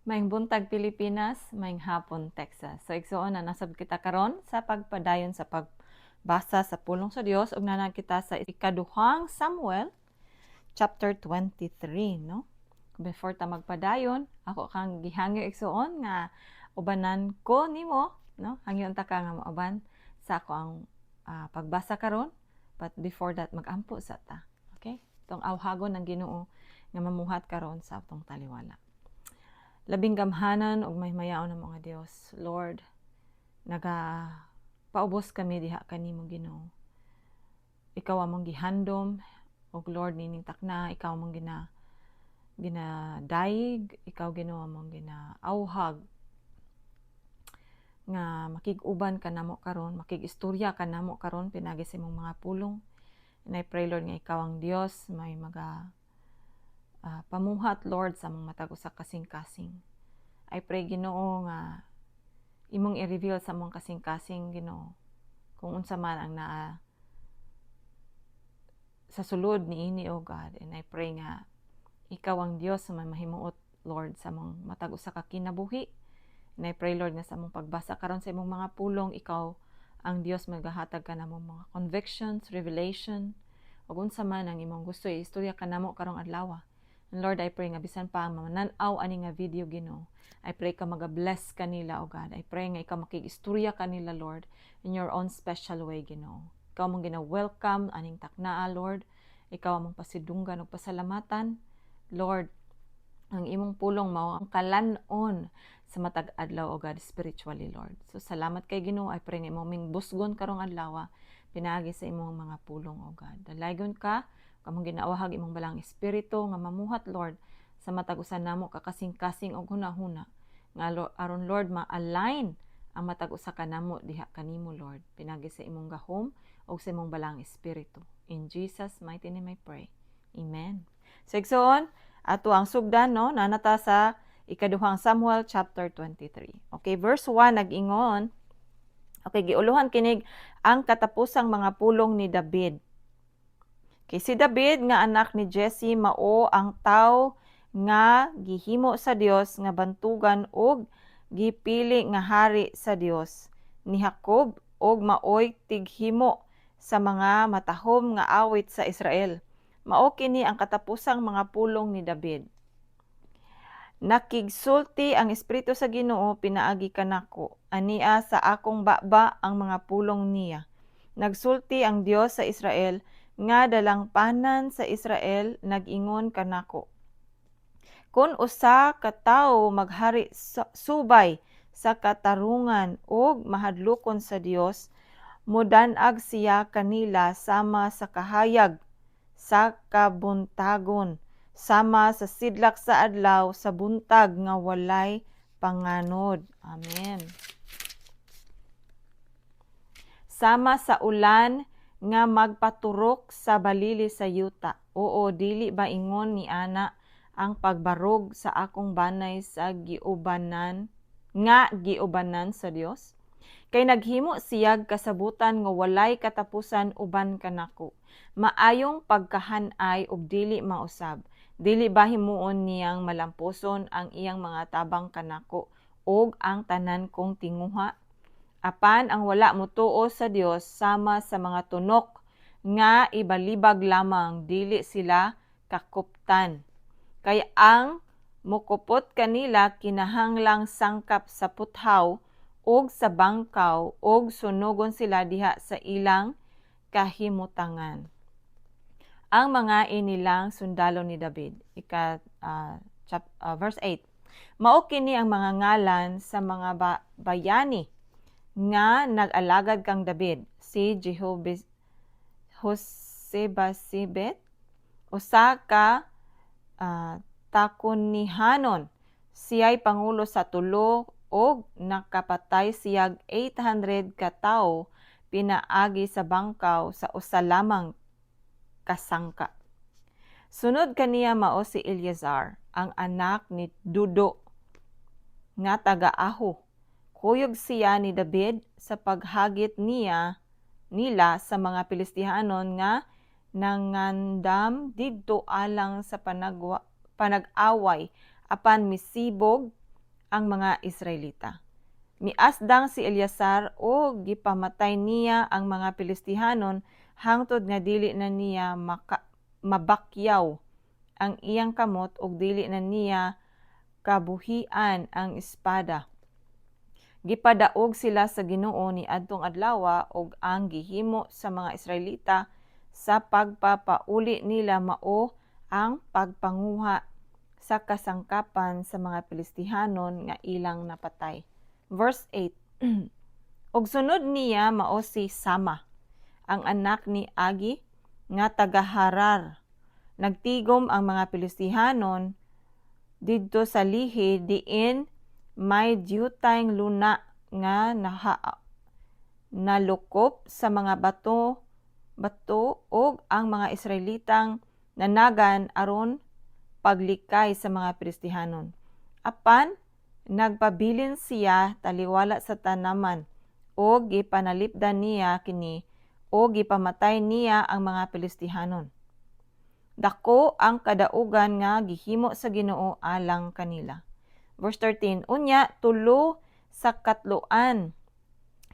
Maayong buntag, Pilipinas, maayong hapon, Texas. So igsuon na nasab kita karon sa pagpadayon sa pagbasa sa pulong sa Dios ug naa na kita sa ikaduhang Samuel chapter 23, no? Before ta magpadayon, ako kang gihangyo, igsuon, nga ubanan ko nimo, no? Hangyo ta ka nga mauban sa ako ang pagbasa karon. But before that, magampo sa ta. Okay? Atong awhagon ang Ginoo nga mamuhat karon sa atong taliwala. Labing gamhanan ug mahimayaon ng mga Dios. Lord, naga paubos kami diha kanimo, Ginoo. Ikaw among gihandom ug Lord, nining takna ikaw among ginadayeg, ikaw, Ginoo, among ginaawhag nga makig-uban ka namo karon, makig-istorya ka namo karon pinaagi sa imong mga pulong. And I pray, Lord, nga ikaw ang Dios may maga pamuhat, Lord, sa among matag usa kasing-kasing. I pray, Ginoo, nga imong i-reveal sa among kasing-kasing, Ginoo, kung unsa man ang naa sa sulod niini, O God. And I pray nga ikaw ang Dios sa may mahimuot, Lord, sa among matag usa ka kinabuhi. And I pray, Lord, nga sa among pagbasa karon sa imong mga pulong, ikaw ang Dios magahatag ka namong mga convictions, revelation, ug unsa man ang imong gusto istorya kanamo karong adlaw. And Lord, I pray nga bisan pa ang manan-aw ani nga video, Ginoo, I pray ka maga-bless kanila, O God. I pray nga ikaw makig-istorya kanila, Lord, in your own special way, Ginoo. Ikaw mong gina-welcome aning taknaa, Lord. Ikaw among pasidunggan ug pasalamatan. Lord, ang imong pulong mao ang kalan-on sa matag adlaw, O God, spiritually, Lord. So salamat kay Ginoo. I pray nga imo ming busgon karong adlaw pinaagi sa imong mga pulong, O God. Dalaygon ka, among ginaawhag imong Balaang Espiritu nga mamuhat, Lord, sa matag usa namo ka kasing-kasing og hunahuna nga aron, Lord, ma-align ang matag usa kanamo diha kanimo, Lord, pinaagi sa imong gahom ug sa imong Balaang Espiritu. In Jesus' mighty name I pray. Amen. So igsoon, ato ang sugdan, no, naa na ta sa ikaduhang Samuel chapter 23. Okay, verse 1 nag-ingon. Okay, giuluhan kinig ang katapusang mga pulong ni David. Kay si David nga anak ni Jesse mao ang tawo nga gihimo sa Dios nga bantugan ug gipili nga hari sa Dios ni Jacob ug maoy tighimo sa mga matahom nga awit sa Israel. Mao kini ang katapusang mga pulong ni David. Nakigsulti ang Espiritu sa Ginoo pinaagi kanako. Ania sa akong baba ang mga pulong niya. Nagsulti ang Dios sa Israel nga dalangpanan sa Israel, nag-ingon kanako. Kon usa ka tawo maghari subay sa katarungan ug mahadlokon sa Dios, mudan-ag siya kanila sama sa kahayag sa kabuntagon, sama sa sidlak sa adlaw sa buntag nga walay panganod. Amen. Sama sa ulan nga magpaturok sa balili sa yuta. Oo, dili ba ingon ni ana ang pagbarog sa akong banay sa giubanan nga giubanan sa Dios? Kay naghimo siyag kasabutan nga walay katapusan uban kanako. Maayong pagkahanay ug dili mausab. Dili ba himuon niyang malampuson ang iyang mga tabang kanako ug ang tanan kong tinguha? Apan ang wala motuo sa Dios sama sa mga tunok nga ibalibag lamang, dili sila kakuptan. Kay ang mukupot kanila kinahanglang sangkap sa puthaw ug sa bangkaw ug sunogon sila diha sa ilang kahimutangan. Ang mga inilang sundalo ni David. Ika verse 8. Mao kini ang mga ngalan sa mga bayani nga nag-alagad kang David: si Jehobis Josebasebet, usa ka Takonihanon, siya'y pangulo sa tulo ug nakapatay siyag 800 ka tawo pinaagi sa bangkaw sa usa lamang kasangka. Sunod kaniya mao si Eleazar, ang anak ni Dudo nga taga-Aho. Kuyog siya ni David sa paghagit niya nila sa mga Pilistihanon nga nangandam didto alang sa panag-away, apan misibog. ang mga Israelita. Miasdang si Eleazar og gipamatay niya ang mga Pilistihanon hangtod nga dili na niya mabakyaw ang iyang kamot ug dili na niya kabuhian ang espada. Gipadaog sila sa Ginoo ni adtong adlawa, ug ang gihimo sa mga Israelita sa pagpapauli nila mao ang pagpanguha sa kasangkapan sa mga Pilistihanon nga ilang napatay. Verse 8. Ug sunod niya mao si Sama, ang anak ni Agi nga taga Harar. Nagtigom ang mga Pilistihanon didto sa Lehi, diin may dyutayng luna nga nalukop sa mga bato bato, ug ang mga Israelitang nanagan aron paglikay sa mga Pilistihanon. Apan nagpabilin siya taliwala sa tanaman ug gipanalipdan niya kini ug gipamatay niya ang mga Pilistihanon. Dako ang kadaugan nga gihimo sa Ginoo alang kanila. Verse 13, unya 3 sa katloan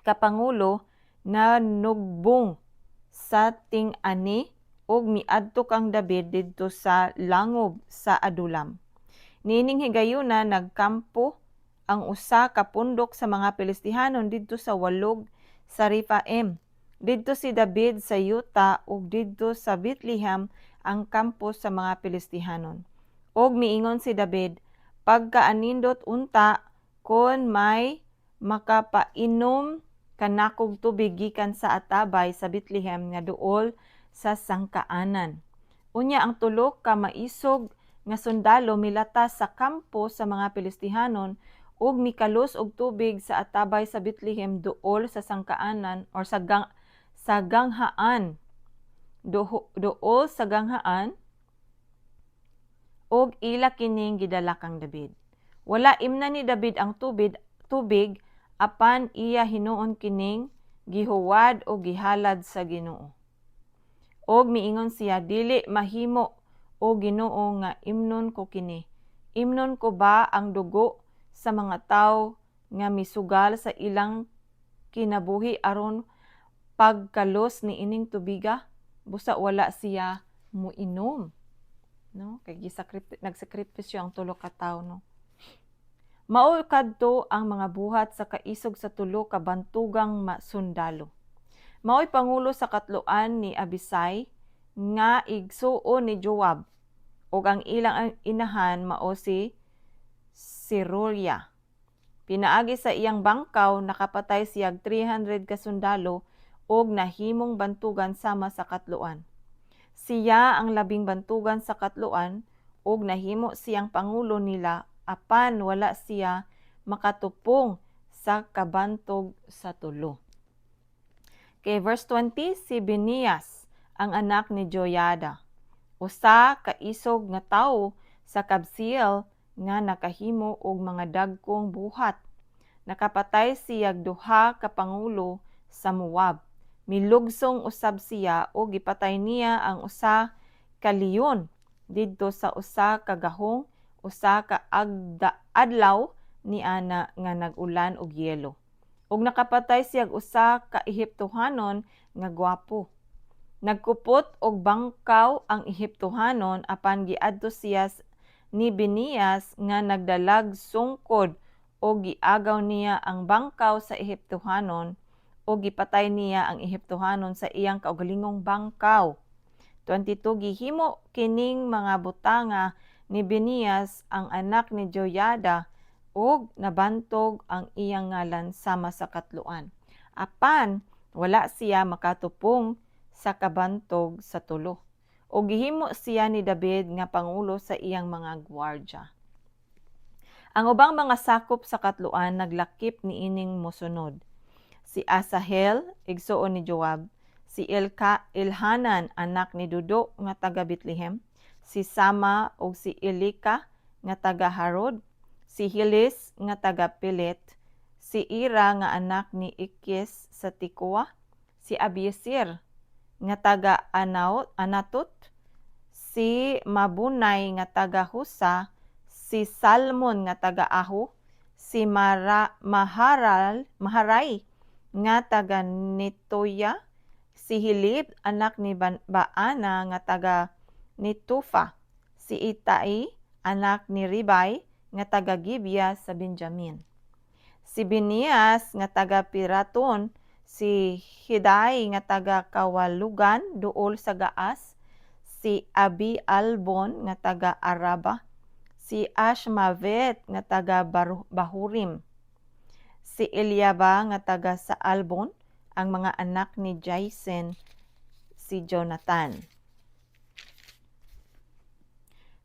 ka pangulo na nugbong sa ting-ani ug miadto kang David didto sa langob sa Adulam. Niining higayuna, nagkampo ang usa ka pundok sa mga Pilistihanon didto sa walog sa Refaim. Didto si David sa yuta ug didto sa Bethlehem ang kampo sa mga Pilistihanon. Og miingon si David, "Pagkaanindot unta kon may makapainom kanakog tubig gikan sa atabay sa Bethlehem nga duol sa sangkaanan." Unya ang 3 ka maisog nga sundalo milatas sa kampo sa mga Pilistihanon ug mikalos og tubig sa atabay sa Bethlehem duol sa sangkaanan or sa ganghaan, duol sa ganghaan, ug ila kining gidala kang David. Wala imna ni David ang tubig, apan iya hinuon kining gihuwad o gihalad sa Ginoo. Og miingon siya, "Dili mahimo, o Ginoo, nga imnon ko kini. Imnon ko ba ang dugo sa mga tawo nga misugal sa ilang kinabuhi aron pagkalos ni ining tubiga?" Busa wala siya muinom. No? Kay nagsakripisyo ang 3 ka tawo, no? Mao kadto ang mga buhat sa kaisog sa 3 ka bantugang sundalo. Mao'y pangulo sa katloan ni Abisai nga igsuon ni Joab, ug ang ilang inahan mao si Seruya. Pinaagi sa iyang bangkaw, nakapatay siyag 300 ka sundalo ug nahimong bantugan sama sa katloan. Siya ang labing bantugan sa katloan ug nahimo siyang pangulo nila, apan wala siya makatupong sa kabantog sa 3. Kay verse 20, si Benayas, ang anak ni Joyada, usa ka isog nga tawo sa Kabseel nga nakahimo og mga dagkong buhat. Nakapatay siyag 2 ka pangulo sa Moab. Milugsong usab siya ug gipatay niya ang usa ka leon didto sa usa ka gahong usa ka adlaw niana nga nag-ulan og yelo. Ug nakapatay siyag usa ka Ehiptohanon nga gwapo. Nagkupot og bangkaw ang Ehiptohanon, apan giadto siya ni Benayas nga nagdalag sungkod ug giagaw niya ang bangkaw sa Ehiptohanon ug gipatay niya ang Ehiptohanon sa iyang kaugalingong bangkaw. 22. Gihimo kining mga butanga ni Benayas, ang anak ni Joyada, ug nabantog ang iyang ngalan sama sa katloan. Apan wala siya makatupong sa kabantog sa 3. Ug gihimo siya ni David nga pangulo sa iyang mga gwardya. Ang ubang mga sakop sa katloan naglakip niining mosunod: Si Asahel, igsuon ni Joab, si Elhanan, anak ni Dodo nga taga Bethlehem, si Sama ug si Elika nga taga Harod, si Heles nga taga Pelet, si Ira nga anak ni Ikkesh sa Tekoa, si Abiezer nga taga Anatot, si Mabunay nga taga Husa, si Salmon nga taga Aho, Si Maharai nga taga Netoya, si Hilib anak ni Baana nga taga Netofa, si Itai anak ni Ribay nga taga Gibea sa Benjamin. Si Benias nga taga Piraton, si Hiday nga taga Kawalugan duol sa Gaas, si Abi Albon nga taga Araba, si Ashmavet nga taga Bahurim, si Eliaba nga taga Saalbon, ang mga anak ni Jason, si Jonathan.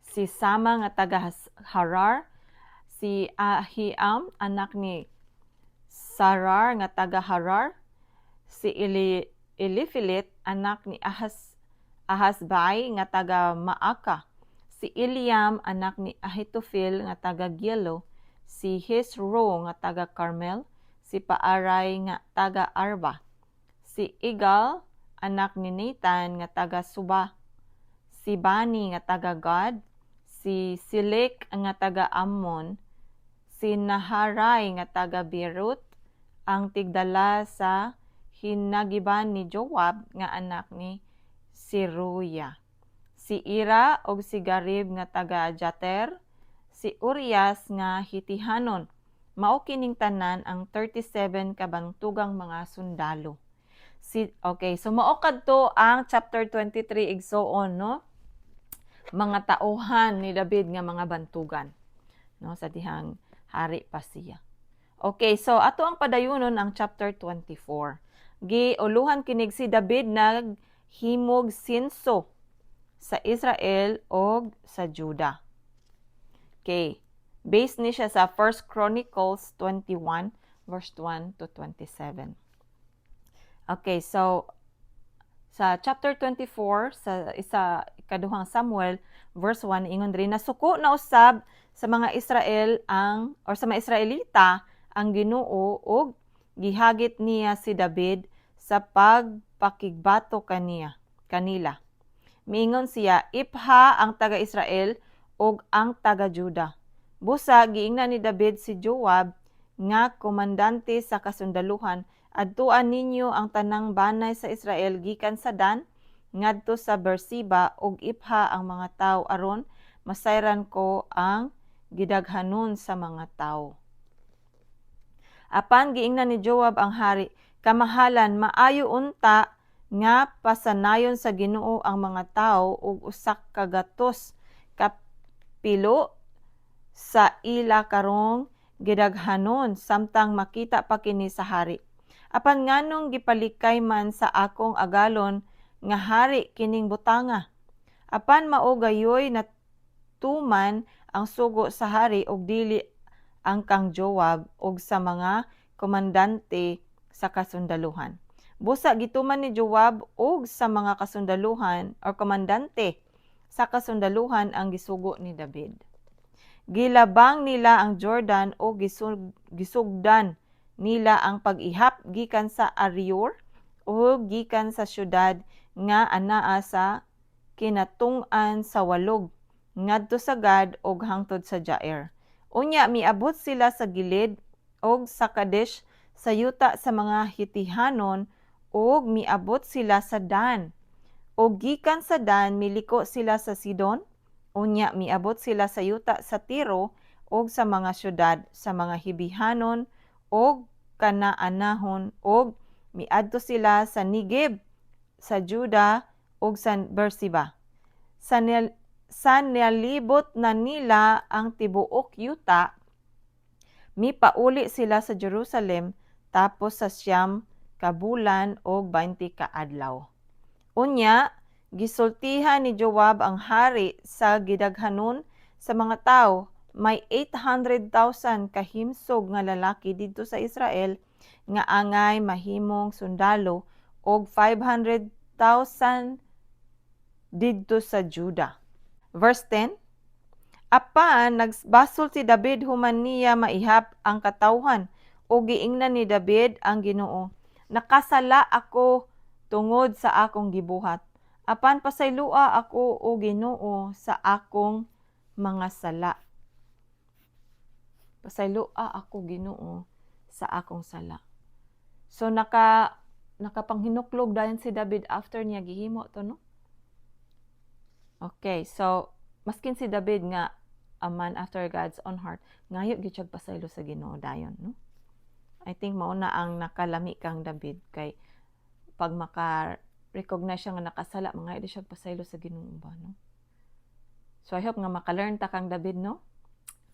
Si Sama nga taga Harar, si Ahiam anak ni Sarar nga taga Harar, si Elifelet anak ni Ahasbai nga taga Maaka, si Eliam anak ni Ahitofel nga taga Gilo, si Hezro nga taga Carmel, si Paaray nga taga Arba, si Igal anak ni Nathan nga taga Suba, si Bani nga taga Gad, si Silek nga taga Ammon, si Naharay nga taga Beerot, ang tigdala sa hinagiban ni Joab nga anak ni Seruya. Si Ira og si Garib nga taga Jater, si Urias nga Hitihanon. Mao kining tanan ang 37 ka bantugang mga sundalo. Okay, so mao kadto ang chapter 23, igsoon, no? Mga tauhan ni David nga mga bantugan, no, sa dihang hari pa siya. Okay, so ato ang padayunon ang chapter 24. Giuluhan kinig "Si David naghimog senso sa Israel og sa Juda." Okay. Based ni siya sa 1 Chronicles 21 verse 1 to 27. Okay, so sa chapter 24 sa isa ikaduhang Samuel verse 1, ingon diri, nasuko na usab sa mga Israel ang or sa mga Israelita ang Ginoo ug gihagit niya si David sa pagpakigbato kanila. Miingon siya, "Ipha ang taga-Israel ug ang taga-Juda." Busa giingnan ni David si Joab nga komandante sa kasundaluhan, "Adtuan ninyo ang tanang banay sa Israel gikan sa Dan ngadto sa Beersheba ug ipha ang mga tawo aron masayran ko ang gidaghanon sa mga tawo." Apan giingnan ni Joab ang hari, "Kamahalan, maayo unta nga pasanayon sa Ginoo ang mga tawo og 100 ka pilo sa ila karong gidaghanon samtang makita pa kini sa hari. Apan nganong gipalikay man sa akong agalon nga hari kining butanga? Apan mao gayoy natuman ang sugo sa hari ug dili ang kang Joab ug sa mga komandante sa kasundaluhan." Busa gituman ni Joab ug sa mga kasundaluhan or komandante sa kasundaluhan ang gisugo ni David. Gilabang nila ang Jordan ug gisugdan nila ang pag-ihap gikan sa Aroer o gikan sa syudad nga anaa sa kinatung-an sa walog ngadto sa Gad ug hangtod sa Jair. Unya miabot sila sa Gilead ug sa Kadesh sa yuta sa mga Hitihanon ug miabot sila sa Dan. Ug gikan sa Dan miliko sila sa Sidon, unya miabot sila sa yuta sa Tiro ug sa mga syudad sa mga Hibihanon ug Kanaanahon ug miadto sila sa Negev sa Juda ug sa Beersheba. Sa nalibot na nila ang tibuok yuta, mipauli sila sa Jerusalem tapos sa 9 ka bulan ug 20 ka adlaw. Unya, gisultihan ni Joab ang hari sa gidaghanon sa mga tawo. May 800,000 kahimsog nga lalaki didto sa Israel nga angay mahimong sundalo og 500,000 didto sa Juda. Verse 10. Apan nagbasol si David human niya maihap ang katawhan ug giingnan ni David ang Ginoo, "Nakasala ako tungod sa akong gibuhat. Apan pasayloa ako, o Ginoo, sa akong mga sala." Pasayloa ako, Ginoo, sa akong sala. So nakapanghinuklog dayon si David after niya gihimo to, no? Okay, so maskin si David nga a man after God's own heart, ngayo gyud siya pasaylo sa Ginoo dayon, no? I think mao na ang nakalami kang David kay pag maka recognize siya nga nakasala, mangayo siya pasaylo sa Ginoo ba, no? So I hope nga maka-learn ta kang David, no?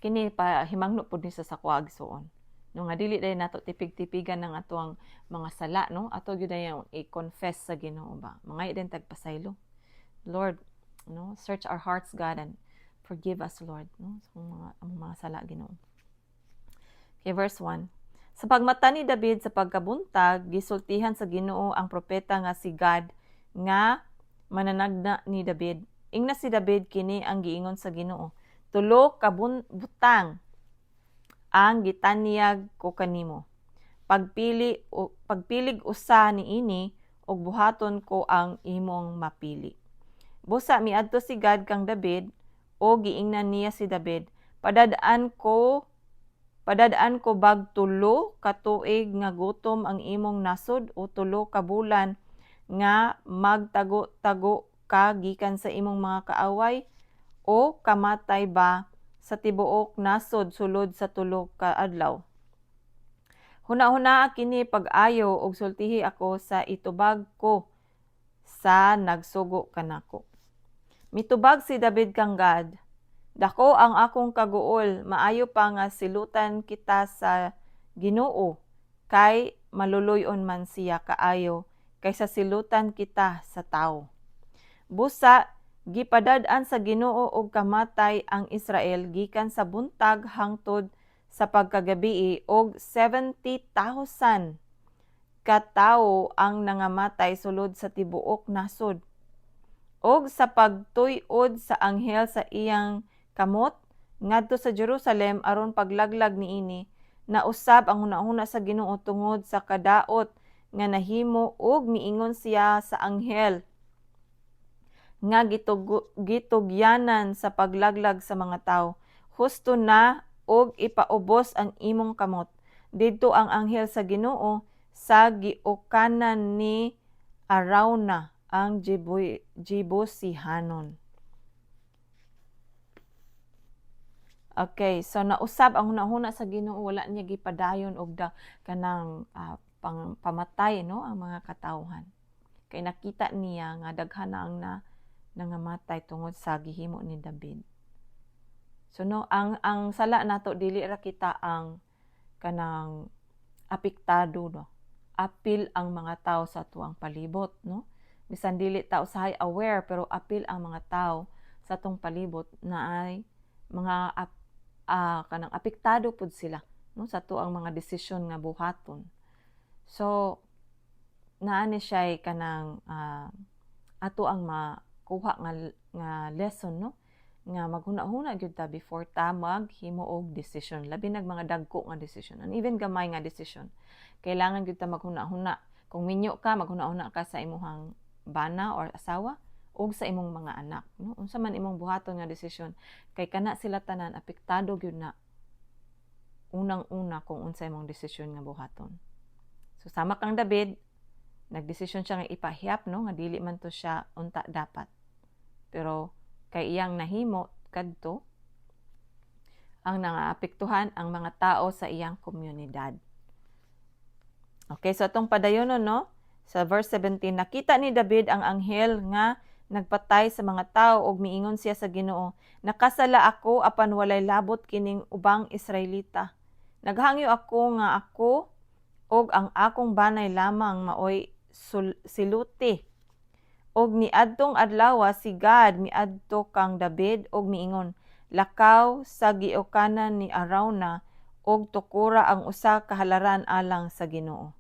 Kini pa himangno pud ni sa akoa, igsuon. No, nga dili dayon nato tipig-tipigan ng atoang mga sala, no? Ato gyud dayon i-confess sa Ginoo ba. Mangayo din tag pasaylo. Lord, no, search our hearts, God, and forgive us, Lord, no, sa mga sala, Ginoo. Okay, verse 1. Sa pagmata ni David sa pagkabuntag, gisultihan sa Ginoo ang propeta nga si Gad nga mananagna ni David. Ingna si David, "Kini ang giingon sa Ginoo: Tulo ka butang ang gitanyag ko kanimo. Pagpilig usa niini ug buhaton ko ang imong mapili." Busa miadto si Gad kang David o giingnan niya si David, "Padad-an ko bag 3 ka tuig nga gutom ang imong nasod o 3 ka bulan nga magtago-tago ka gikan sa imong mga kaaway o kamatay ba sa tibuok nasod sulod sa 3 ka adlaw? Huna-hunaa kini pag-ayo ug sultihi ako sa itubag ko sa nagsugo kanako." Mitubag si David kang Gad, "Dako ang akong kaguol, maayo pa nga silutan kita sa Ginoo kay maluluy-on man siya kaayo kaysa silutan kita sa tawo." Busa gipadad-an sa Ginoo og kamatay ang Israel gikan sa buntag hangtod sa pagkagabii og 70,000 ka tawo ang nangamatay sulod sa tibuok nasod. Og sa pagtuy-od sa anghel sa iyang kamot ngadto sa Jerusalem aron paglaglag niini, nausab ang hunahuna sa Ginoo tungod sa kadaot nga nahimo ug miingon siya sa anghel nga gitugyanan sa paglaglag sa mga tawo, "Husto na og ipaubos ang imong kamot." Didto ang anghel sa Ginoo sa giukanan ni Arauna ang Jebusihanon. Okay, so nausab ang hunahuna sa Ginoo, wala niya gipadayon og da kanang pang pamatay, no, ang mga katawhan. Kay nakita niya nga daghan na ang nangamatay tungod sa gihimo ni David. So no, ang sala nato, dili ra kita ang kanang apektado, no. Apil ang mga tao sa atuang palibot, no. Bisan dili ta usahay aware, pero apil ang mga tao sa atong palibot na ay mga kanang apektado pud sila, no, sa atuang mga desisyon nga buhaton. So naa ni siya kanang ato ang makuha nga lesson, no, nga maghuna-huna gyud ta before ta maghimo og desisyon, labi nag mga dagko nga desisyon and even gamay nga desisyon. Kailangan gyud ta maghuna-huna. Kung minyo ka, maghuna-huna ka sa imuhang bana or asawa ug sa imong mga anak, no, unsa man imong buhaton nga desisyon, kay kana sila tanan apektado gyud na unang-una kung unsa imong desisyon nga buhaton. So sama kang David, nagdesisyon siya nga ipahiyap, no, nga dili man to siya unta dapat, pero kay iyang nahimo kadto, ang nangaapektuhan ang mga tao sa iyang komunidad. Okay, so atong padayonon, no? Sa verse 17, nakita ni David ang anghel nga nagpatay sa mga tao ug miingon siya sa Ginoo, "Nakasala ako apan walay labot kining ubang Israelita. Naghangyo ako nga ako ug ang akong banay lamang maoy siluti." Og niadtong adlaw si Gad miadto kang David og miingon, "Lakaw sa giukanan ni Arauna ug tukura ang usa ka halaran alang sa Ginoo."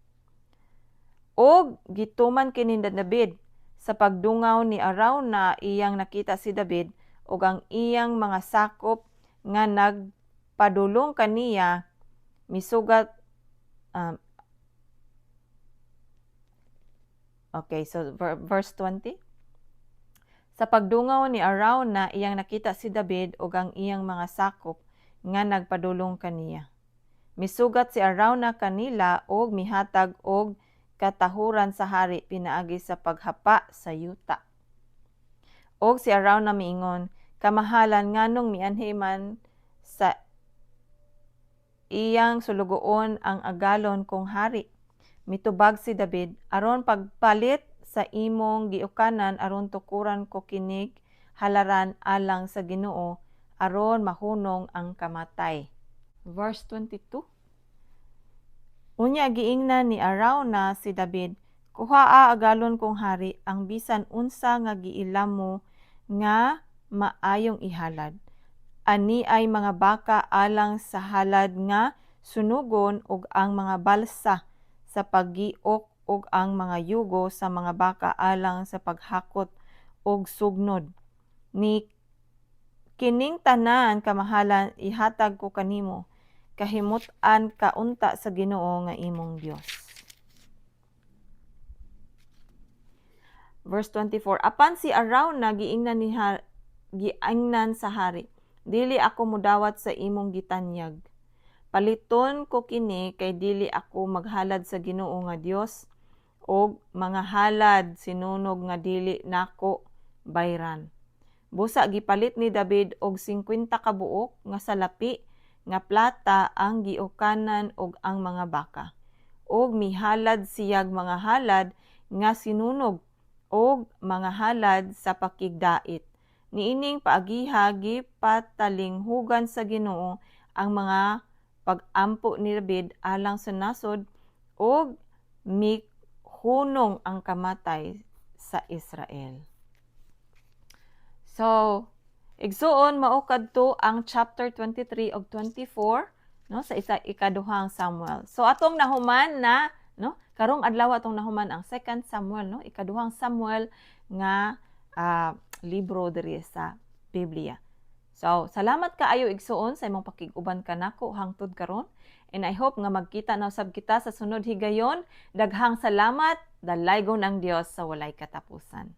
Og gituman kini ni David. Sa pagdungaw ni Arauna, iyang nakita si David ug ang iyang mga sakop nga nagpadulong kaniya misugat. Okay, so verse 20. Sa pagdungaw ni Arauna, iyang nakita si David ug ang iyang mga sakop nga nagpadulong kaniya. Misugat si Arauna kanila og mihatag og katahuran sa hari pinaagi sa paghapa sa yuta. Og si Arauna miingon, "Kamahalan, nganong mianhi man sa iyang sulugoon ang agalon kong hari?" Mitubag si David, "Aron pagpalit sa imong giukanan, aron tukuran ko kinig halaran alang sa Ginoo, aron mahunong ang kamatay." Verse 22. Unya giingnan ni Arauna si David, "Kuhaa, agalon kong hari, ang bisan unsa nga giilam mo nga maayong ihalad. Ani ay mga baka alang sa halad nga sunugon ug ang mga balsa sa paggiok ug ang mga yugo sa mga baka alang sa paghakot og sugnod. Ni kining tanan, kamahalan, ihatag ko kanimo. Kahimut-an ka unta sa Ginoo nga imong Dios." Verse 24. Apan si Arauna giingnan sa hari, "Dili ako mudawat sa imong gitanyag. Paliton ko kini kay dili ako maghalad sa Ginoo nga Dios og mga halad sinunog nga dili nako bayran." Busa gipalit ni David og 50 ka buok nga salapi nga plata ang giukanan og ang mga baka. Og mihalad siyag mga halad nga sinunog og mga halad sa pakigdait. Niining paagiha gipatalinghugan sa Ginoo ang mga pag-ampo ni David alang sa nasod ug mihunong ang kamatay sa Israel. So, igsuon, mao kadto ang chapter 23 ug 24, no, sa isa ikaduhang Samuel. So atong nahuman na, no, karong adlaw atong nahuman ang Second Samuel, no, ikaduhang Samuel nga libro diri sa Biblia. So, salamat kaayo, igsuon, sa imong pakig-uban kanako hangtod karon. And I hope nga magkita na usab kita sa sunod higayon. Daghang salamat, dalaygon ang Dios sa walay katapusan.